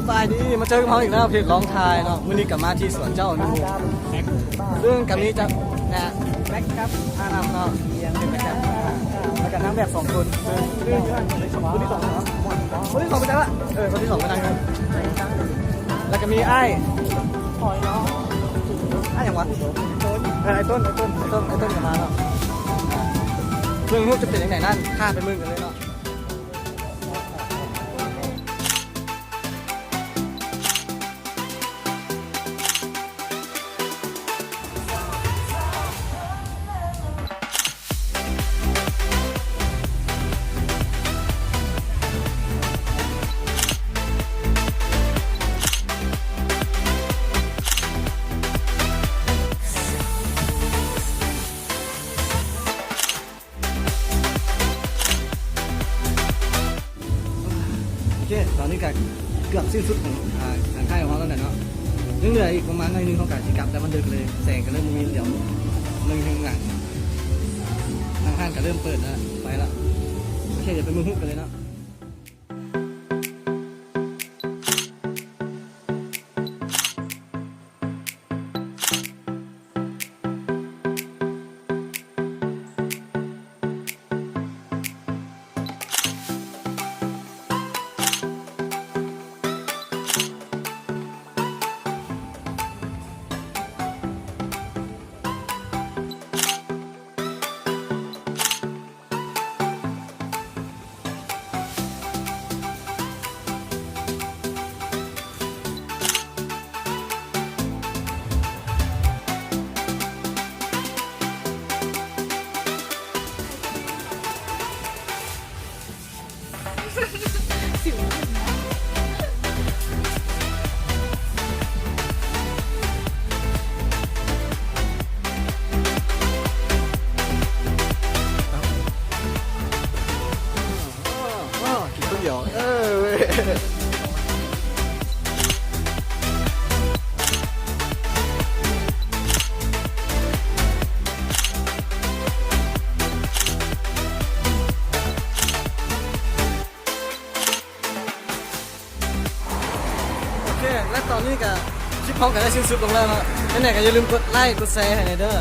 ສະບາຍດີ ມາເຈີກັບເຮົາອີກແລ້ວ ເພຈລອງຖ່າຍເນາະ. ມື້ນີ້ກໍມາທີ່ສວນເຈົ້າອະນຸ ເຊິ່ງກໍມີຈາກ ນະ ແບັກກັບ ອານຳເນາະ ແລ້ວກໍນາງແບບສອງຄົນ ເຊິ່ງຄົນທີສອງເນາະ ຄົນທີສອງໄປໃສລະ? ເອີ ຄົນທີສອງໄປທາງນັ້ນ ແລ້ວກໍມີອ້າຍ ອ້າຍຫຍັງວະ? ເອີ ອ້າຍຕົ້ນ ອ້າຍຕົ້ນ ອ້າຍຕົ້ນ ອ້າຍຕົ້ນກໍມາເນາະ. ເບິ່ງຮູບຈະເປັນຈັ່ງໃດນັ້ນ ພາໄປເບິ່ງກັນເລີຍເນາະ. ໂອເຄ ຕອນນີ້ກໍເກືອບສິ້ນສຸດຂອງ ອ່າ ການຖ່າຍຂອງເຮົາແລ້ວແຫຼະເນາະ. ຍັງເຫຼືອອີກປະມານໜ້ອຍໜຶ່ງ ເຮົາກໍຊິກັບແລ້ວ ມັນດຶກເລີຍ ແສງກໍເລີ່ມບໍ່ມີ ດຽວເບິ່ງທາງຫຼັງ ທາງຮ້ານກໍເລີ່ມເປີດແລ້ວ ໄປແລ້ວ. ໂອເຄ ດຽວໄປເບິ່ງຮູບກັນເລີຍເນາະ. ໂອເຄ ແລະຕອນນີ້ກໍຄລິບເຮົາກໍໄດ້ສິ້ນສຸດລົງແລ້ວເນາະ. ຈັ່ງໃດກໍຢ່າລືມກົດໄລກົດແຊໃຫ້ແດ່ເດີ.